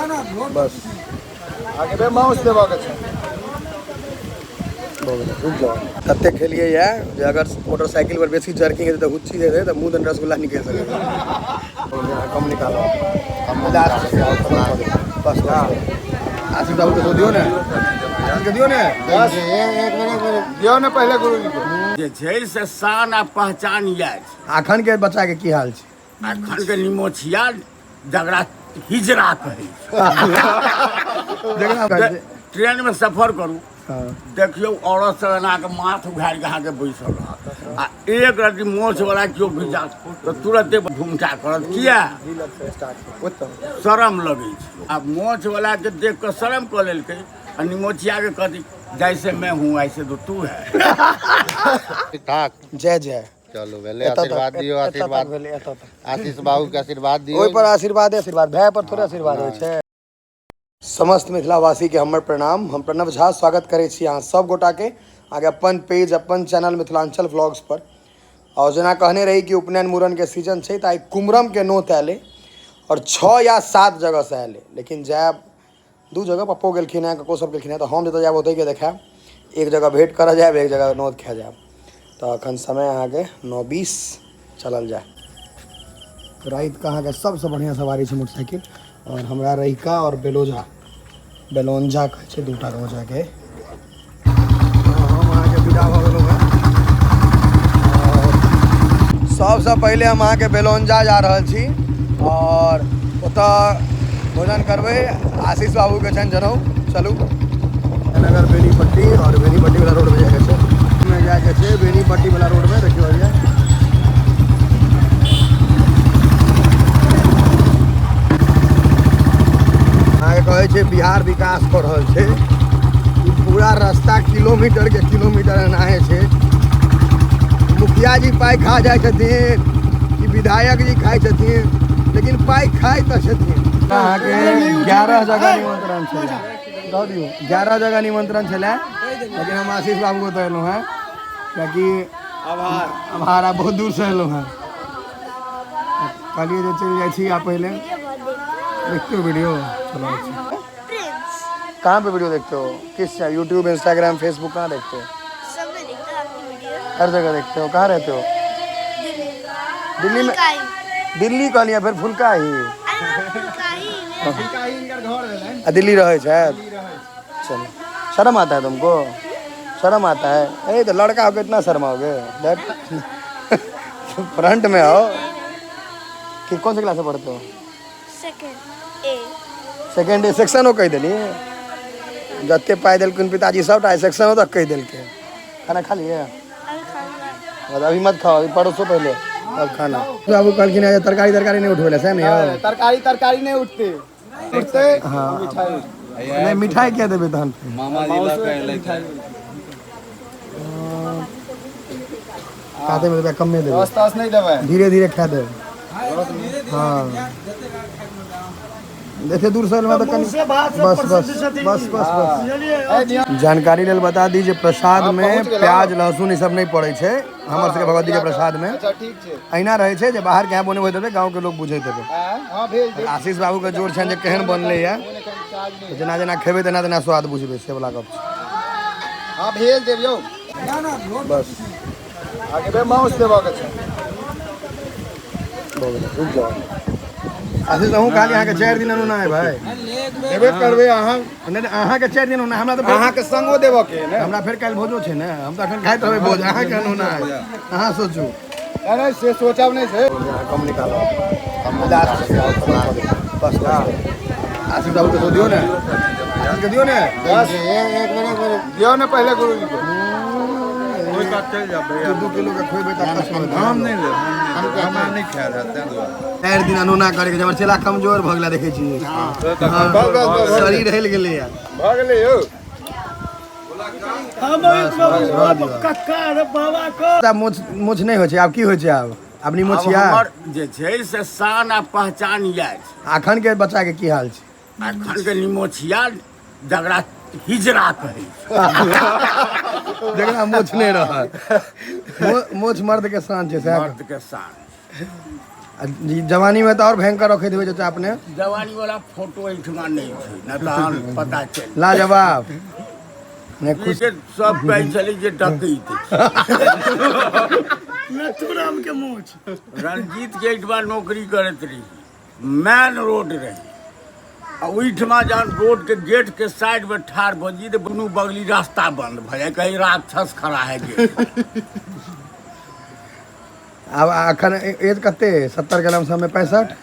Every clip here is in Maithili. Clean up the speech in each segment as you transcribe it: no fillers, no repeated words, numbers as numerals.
बस आगे बे माउस देबऽ के छै। भऽ गेलै, रुकि जाउ। तते खेलियै यऽ जे अगर मोटरसाइकिल पर बेसी जर्किंग हेतै तऽ हुच्ची हेतै तऽ मुँह दन रसगुल्ला निकलि सकैए। अहाँ कम निकालो, बस बस। आशीष बाबू के दियौ ने, आशीष के दियौ ने। बस एक मिनट दियौ ने पहिले गुरुजी के। जे छै से शान आ पहचान इएह छै। अखन के बच्चा के की हाल छै? अखन के निमोछिया जकरा हिजरा कहै छै। जकरा ट्रेन में सफर करू, हाँ। देखियौ औरत सब एना के माथ उघारि के अहाँके बैसल रहत आ एक रति मोछ वाला केओ घिचा तऽ तुरते घुमटा करत। किया? शरम लगै छै। आ मोछ वाला के देख कऽ शरम कऽ लेलकै आ निमोछिया के कहती जैसे मैं हूँ ऐसे तो तू है। ठीक ठाक। जय जय। चलू भेलै, एतऽ तक, आशीर्वाद दियौ, एतऽ तक आशीर्वाद। भेलै, एतऽ तक। आशीष बाबू के आशीर्वाद दियौ। ओहि पर आशीर्वादे आशीर्वाद, भाय पर थोड़े आशीर्वाद होइ छै। समस्त मिथिलावासी के हमर प्रणाम। हम प्रणव झा स्वागत करै छी अहाँ सब गोटा के अहाँके अपन पेज अपन चैनल मिथिलांचल व्लॉग्स पर। और जेना कहने रही कि उपनयन मूड़न के सीजन छै तऽ आइ कुमरम के नोत आयल अइ और 6 या 7 जगह से आयल अइ, लेकिन जायब 2 जगह। पप्पो गेलखिन हेँ, कक्को सब गेलखिन हेँ, तऽ हम जतऽ जायब ओतहिके देखायब। एक जगह भेंट करऽ जायब, एक जगह नोत खाए जायब। तऽ एखन समय अहाँके 9:20, चलल जाय। रातिके अहाँके सबसँ बढ़िआँ सवारी छै मोटरसाइकिल। और हमरा रहिका और बेलोजा, बेलोंजा कहै छै, दूटा गाँव जाके। हम अहाँके विदा भऽ गेलहुँ हेँ। और सबसँ पहिले हम अहाँके बेलोंजा जा रहल छी और ओतऽ भोजन करबै। आशीष बाबूके छनि जनउ। चलू नगर बेनीपट्टी और बेनीपट्टी वाला रोड में जाके छै, में जाके छै बेनीपट्टी वाला रोड में। देखियौ भैया अहाँके कहै छै बिहार विकास कऽ रहल छै। ई पूरा रास्ता किलोमीटर के किलोमीटर एनाहे छै। मुखिया जी पाइ खा जाइ छथिन कि विधायक जी खाइ छथिन, लेकिन पाइ खाइ तऽ छथिन। अहाँके 11 जगह निमंत्रण छलै, दऽ दियौ। 11 जगह निमंत्रण छलै, लेकिन हम आशीष बाबू ओतऽ एलहुँ हेँ कियाकि आभार, आ बहुत दूरसँ एलहुँ हेँ। कहलियै जे चलि जाइ छी। आ पहिले देखते हो वीडियो? चलो अच्छा। कहाँ पे वीडियो देखते हो? किस यूट्यूब, इंस्टाग्राम, फेसबुक कहाँ देखते हो? सब में देखता हूँ आपकी वीडियो। हर जगह देखते हो। कहाँ रहते हो? दिल्ली। दिल्ली में? दिल्ली कहलियै फिर फुलका ही। अरे फुलकाही में। फुलकाही इनकर घर भेलनि। आ दिल्ली रहै छथि। चलो शर्म आता है तुमको? शर्म आता है? ए तो लड़का हो कितना शर्माओगे? फ्रंट में आओ। कि कौन से क्लास में पढ़ते हो? Second A. Second A section हो कहि देली। जते पाइ देलखिन पिताजी सबटा सेक्शन हो तक कहि देलकै। खाना खा लिए? अभी खाऊंगा। अभी मत खाओ, अभी पढ़ो पहले अब खाना। बाबू कहलखिन है तरकारी तरकारी नहीं उठबै से नहीं? तरकारी तरकारी नहीं उठते, उठते। हाँ। मिठाई नहीं, मिठाई क्या देबै तहन? मामा जी लऽ कऽ एलै। काते में देबै, कमे देबै। रस तस नहीं देबै, धीरे धीरे खा देबै। हाँ एते दूर से एलहुँ तऽ कनि बस बस बस बस बस। जानकारी लेल बता दी जे प्रसाद में पहुँच गेलहुँ। प्याज लहसुन ई सब नहि पड़ै छै हमर सबके भगवती के प्रसाद में। अच्छा ठीक छै। अहिना रहै छै जे बाहर के बनेबै देबै, गाँव के लोग बुझैत हेबै। हाँ भेज देब। आशीष बाबू के जोर छनि जे केहन बनलै या, चार्ज नहीं। जेना जेना खेबै तेना तेना स्वाद बुझबै, से वाला गप छै। हाँ भेज देब यौ। बस आगे बे माउस देबऽ के छै। भऽ गेलै, रुकि जाउ। आशीष अहूँ खाली अहाँके 4 दिन अनोना है भाई। देबे करबै अहाँ। नहि नहि, अहाँके 4 दिन अनोना, हमरा तऽ अहाँके संगो देबऽ के ने। हमरा फेर काल्हि भोजो छै ने, हम तऽ अखन खाइत रहबै भोज। अहाँके अनोना है, अहाँ सोचू। नहि नहि से सोचब नहि छै। अहाँ कम निकालो, बस बस। आशीष बाबू के दियौ ने, आशीष के दियौ ने। बस एक मिनट दियौ ने पहिले गुरुजी के। 2 किलो के खुएबै तऽ हम नहि लेब, हमरा नहि खायल हैत ताहि दुआरे। 4 दिन अनोना करे के, हमर चेला कमजोर भऽ गेला देखै छी। बस बस बस शरीर हिल गेलै। भऽ गेलै यौ। मोछ मोछ नहि होइ छै आब, की होइ छै आब? आब नि मोछिया। हमर जे छै से शान आ पहचान इएह छै। अखन के बच्चा के की हाल छै? अखन के निमोछिया जकरा हिजरा कहै छै, जकरा मोछ नहि रहल। मोछ मर्द के शान छै, सएह। मर्द के शान। आ जवानी में तऽ आओर भयंकर रखैत हेबै चाचा अपने। जवानी वाला फोटो एहिठमा नहि छै, नहि तहन पता चलि लाजवाब नहि खुश जे सब कहै छलै जे डकैत नथुराम के मोछ। रणजीत के एहिठमा नौकरी करैत रही, मेन रोड रही, आ ओहिठमा जहन रोड के गेट के साइड में ठाढ़ भऽ जी तऽ दुनू बगली रास्ता बंद भऽ जाय, कहीं राक्षस खड़ा है गेट। आब अखन एज कते? 70 के लमसम में 65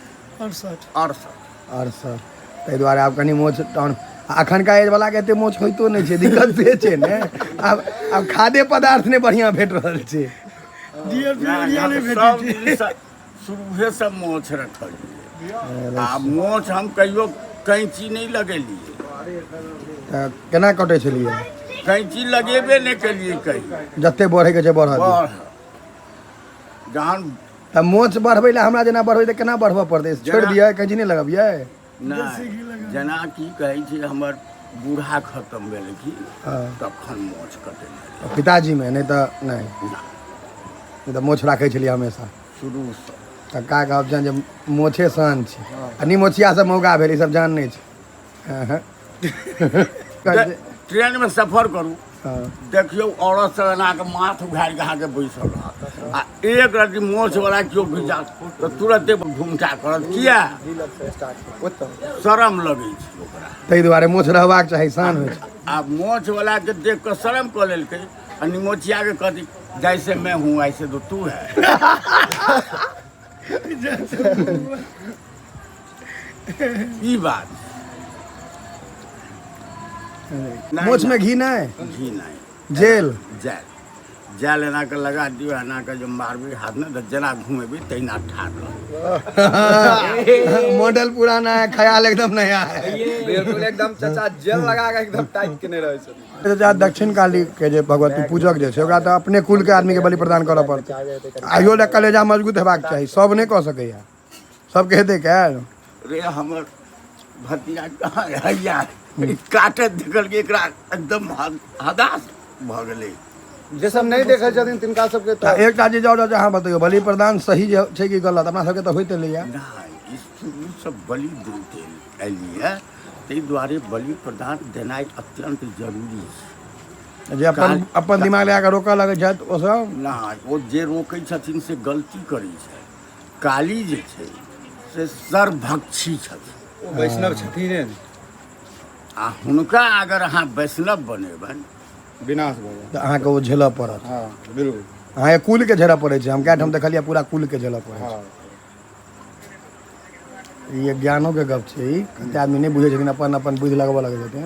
68 68 68। ताहि दुआरे आब कनि मोछ टाउन अखनका एज वाला के एते मोछ होइतो नहि छै, दिक्कत से छै ने। आब आब खाद्य पदार्थ नहि बढ़िआँ भेट रहल छै। सब शुरूहे से मोछ रखलियै, आ मोछ हम कहियो कैंची नहि लगेलियै। तऽ केना कटै छलियै? कैंची लगेबे नहि केलियै कहियो। जते बढ़ैके छै बढ़ऽ दियौ। बढ़ जहन तऽ मोछ बढ़बै लए हमरा जेना बढ़बै तऽ केना बढ़बऽ पड़तै? छोड़ि दियै, कैंची नहि लगबियै? नहि, जेना की कहै छै हमर बूढ़ा खत्म भेलखिन तखन मोछ कटेने। पिताजीमे नहि तऽ नहि, नहि तऽ मोछ राखै छलियै हमेशा शुरूसँ। तऽ का कहब छनि जे मोछे शान छै, आ निमोछिया सब मौगा भेल, ई सब जान नहि छै। ट्रेनमे सफर करू, देखियौ औरत सब एना के माथ उघारि के अहाँके बैसल रहत, आ एक रति मोछ वाला केओ घिचा तऽ तुरते घुमटा करत, किया? शरम लगै छै ओकरा। ताहि दुआरे मोछ रहबाक चाही, शान होइ छै। आ मोछ वाला के देख कऽ शरम कऽ लेलकै, आ निमोछिया के कहती जैसे मैं हूँ ऐसे तो तू है। ई बात। मोछ में घी नहीं? घी नहीं। जेल? जेल जेल एना के लगा दियो, एना के जो मारबी हाथ में तऽ जेना घुमेबी तहिना ठाढ़ रहत। मॉडल पुराना है, ख्याल एकदम नया है। बिल्कुल एकदम चाचा जेल लगा के एकदम टाइट केने रहै छथिन। चाचा दक्षिण काली के जे भगवती पूजक जे छै ओकरा तऽ अपने कुल के आदमी के बलि प्रदान करऽ पड़तै। आइयो लए कलेजा मजबूत हेबाक चाही, सब नहि कऽ सकैया, सबके हेतै कयल। रे हमर भतिया कहाँ हैया काटैत देखलकै एकरा एकदम हदास भऽ गेलै। जे सब नहि देखै छथिन तिनका सबके तऽ एकटा चीज आओर अहाँ बतैयौ, बलि प्रदान सही जे छै कि गलत? अपना सबके तऽ होइत एलैया। नहि, ई शुरूसँ बलि दैत एलियै, ताहि दुआरे बलि प्रदान देनाइ अत्यंत जरूरी छै। जे अपन अपन दिमाग लगा कऽ रोकऽ लगै छथि ओ सब नहि, ओ जे रोकै छथिन से गलती करै छै। काली जे छै से सर्वभक्षी छथिन, ओ वैष्णव छथिन, आ हुनका अगर अहाँ वैष्णव बनेबनि विनाश भऽ जायत, तऽ अहाँके ओ झेलऽ पड़त। हँ बिल्कुल, अहाँके कुलके झेलऽ पड़ै छै। हम कए ठाम देखलियै पूरा कुलके झेलऽ पड़ै छै। ई ज्ञानोके गप छै, ई कते आदमी नहि बुझै छथिन, अपन अपन बुद्धि लगबऽ लगै छथिन।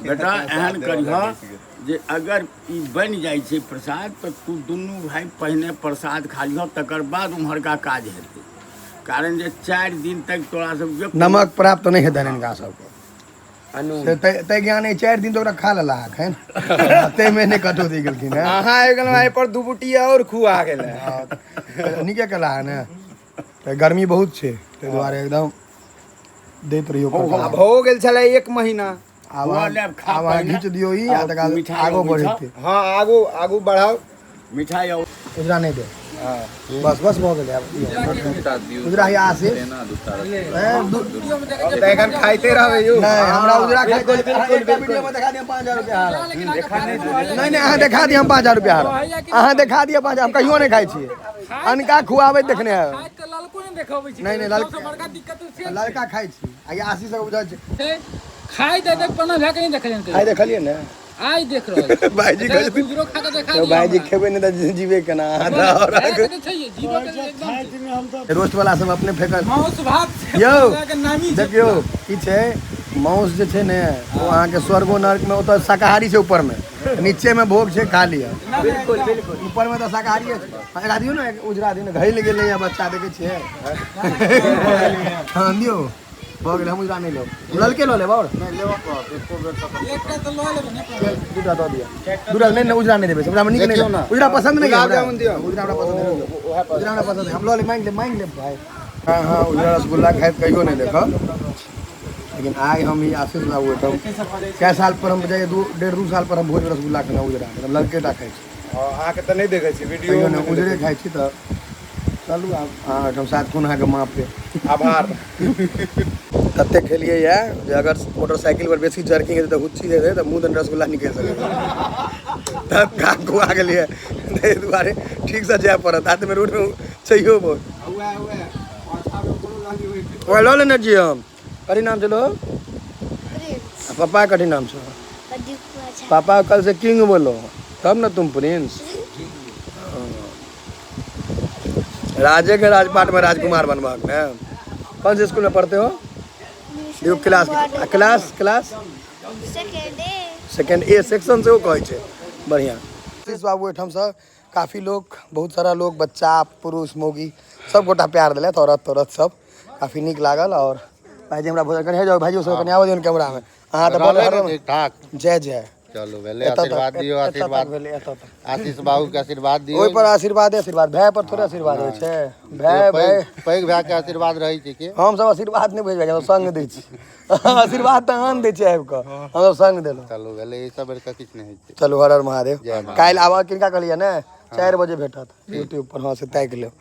बेटा एहन करिह जे अगर ई बनि जाइ छै प्रसाद तऽ तू दुनू भाय पहिने प्रसाद खा लिह, तकर बाद उम्हरका काज हेतै। कारण जे 4 दिन तक तोरा सबके नमक प्राप्त नहि हेतनि हिनका सबके। से ज्ञान 4 दिन तऽ ओकरा खा लेला एखन, ताहिमे नहि कटौती केलखिन हेँ। अहाँ आबि गेलहुँ एहि पर 2 बुटी आओर खुआ गेल। नीके केला है ने, तऽ गर्मी बहुत छै ताहि दुआरे एकदम दैत रहियौ। भऽ गेल छलै 1 महीना। आब अहाँ घीच दियौ ई, आ तकर बाद आगू बढ़ेतै। हँ आगू आगू बढ़ाउ। मिठाई उजरा नहि दे, बस बस भऽ गेलै। आब उजरा ही आशीष एखन खाइते रहबै यौ। नहि हमरा उजरा खाइ वीडियो में देखा दिअ 5000 रुपया हार। नहीं नहीं अहाँ देखा दिअ हम 5000 रुपया हार, अहाँ देखा दिअ 5000। हम कहियो नहि खाइ छियै, अनका खुआबैत देखने है। नहीं नहीं ललका खाइ छी, आ आशीष सब बुझल छै खाइ दे देख पन्ना भए के नहीं देखलियन, आइ देखलियै ने, आइ देख रहल छी। भाईजी उजरो खा के देखा दिअ। भाईजी खेबै नहि तऽ जीवे केना? रोस्ट वाला सब अपने फेकल माउस भात यौ। देखियौ की छै, माउस जे छै ने ओ अहाँके स्वर्गो नर्क में ओतऽ शाकाहारी छै, ऊपर में नीचे में भोग छै, खा लिअ। बिल्कुल बिल्कुल, ऊपर में तऽ शाकाहारी छै। एकरा दियौ ने, उजरा दियौ ने, घैल गेलै बच्चा देखै छियै। हँ दियौ, भऽ गेलै। हम उजरा नहि लेब, ललके लऽ लेब। आओर दूटा दऽ दिअ, दूटा नहि नहि उजरा नहि देबै, उजरा नीक नहि, उजरा पसन्द नहि, उजरा हमरा पसंद नहीं, उजरा हमरा पसंद नहीं, हम लऽ लेब, मांगि लेब, मांगि लेब भाई। हाँ हाँ उजरा रसगुल्ला खाइत कहियो नहि देखब, लेकिन आइ हम ई आशीष बाबू ओहिठाम कए साल पर हम जाइए, 1.5 2 साल पर हम भोज रसगुल्ला खेलहुँ उजरा, मतलब ललके टा खाइ छी। अहाँके तऽ नहि देखै छी वीडियो नहि, उजरे खाइ छी। तऽ चलू आब अहाँ एहिठाम सात खून अहाँके माफ अइ। आभार। ततेक खेलियै यऽ जे अगर मोटरसाइकिल पर बेसी जर्किंग हेतै तऽ हुच्ची हेतै तऽ मुँह दन रसगुल्ला निकलि सकै तब कान खुआ गेलियै, ताहि दुआरे ठीकसँ जाय पड़त। हाथमे रोडमे छैहो बहुत। ओकरा लऽ लेने छियै हम। कथी नाम छलो? प्रिंस। आ पप्पा के कथी नाम छौ? प्रदीप कुमार झा। पापा कल से किंग बोलो तब न तुम प्रिंस। राजे के राजपाट में राजकुमार बनबाक ने। कौन से स्कूल में पढ़ते हो? देखो class class class second A. Second A section सेहो कहै छै। बढ़िआँ। आशीष बाबू एहिठामसँ काफी लोग, बहुत सारा लोग, बच्चा पुरुष मौगी सब गोटा प्यार देलथि, औरत तौरत सब, काफी नीक लागल। और भाईजी हमरा भोजन कनि जाउ, भाईजी सब कनि आबऽ दियौ कैमरा में। अहाँ तऽ रहलै बोल ने ठीक ठाक। जय जय। चलू भेलै, एतऽ तक आशीर्वाद दियौ। एतऽ तक आशीर्वाद भेलै, एतऽ तक। आशीष बाबू के आशीर्वाद दियौ। ओहि पर आशीर्वादे आशीर्वाद, भाय पर थोड़े आशीर्वाद होइ छै। भाय भाय पैघ भाय के आशीर्वाद रहै छै कि हमसब आशीर्वाद नहि बुझबै, हमसब संग दै छी। आशीर्वाद तऽ आन दै छै आबि कऽ, हमसब संग देलहुँ। चलू भेलै, ई सब बेर के किछु नहि होइ छै। चलू हर हर महादेव। जय महादेव। काल्हि आबऽ, किनका कहलियै ने 4 बजे भेटत यूट्यूब पर। हँ से ताकि लेब।